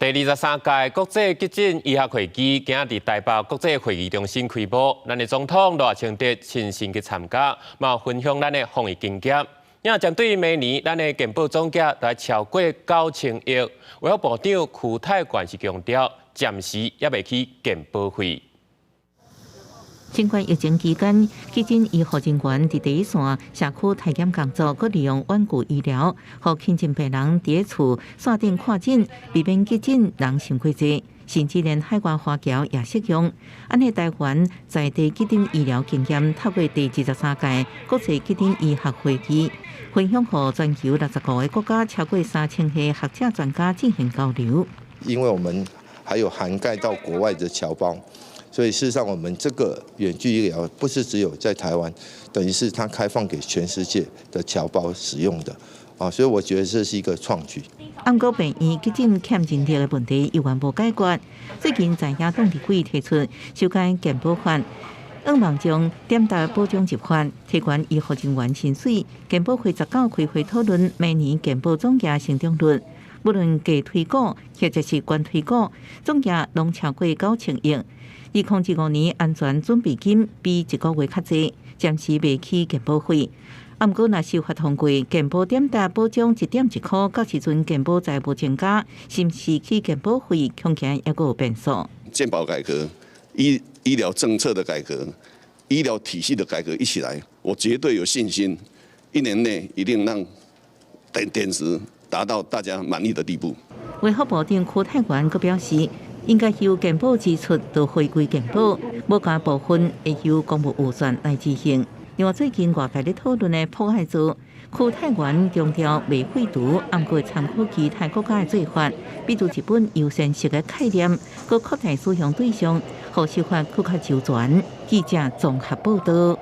第23屆國際急診醫學會議今仔佇台北國際會議中心開幕，咱的總統賴清德親身去參加，嘛分享咱的防疫經驗。也針對明年咱的健保總額來超過9000億，衛福部長邱泰源是強調，暫時猶未起健保費。新冠疫情期間，急診醫護人員佇第一線社區篩檢工作，閣利用遠距醫療，予輕症病人佇厝線頂看診，避免急診人傷過濟，甚至連海外華僑也適用。按呢台灣在地急診醫療經驗，透過第23屆國際急診醫學會議，分享予全球65個國家超過3000個學者專家進行交流。因為我們還有涵蓋到國外的僑胞。所以事實上，我們這個遠距醫療不是只有在台灣，等於是它開放給全世界的僑胞使用的，啊，所以我覺得這是一個創舉。毋過病院急診欠人力的問題猶原無解決。最近在野黨立委提出修改健保法，向望將點值保障入法，提懸醫護人員薪水。健保會19開會討論明年健保總額成長率，無論加推估或者是懸推估，總額攏超過9000億。2025年安全準備金比一個月較濟，暫時未起健保費。毋過，若修法通過，健保點值保障1.1箍，到時陣健保債務增加，是毋是起健保費，恐驚猶閣有變數。健保改革、醫療政策的改革、醫療體系的改革一起來，我絕對有信心，一年內一定讓點值達到大家滿意的地步。衛福部長邱泰源閣表示，應該由健保支出都回歸健保，無共部分會由公務預算來執行。另外，最近外界咧討論的朴愛做，邱泰源強調袂廢除，毋過參考其他國家的做法，比如日本優先式的概念，閣擴大使用對象，予修法閣較周全。記者綜合報道。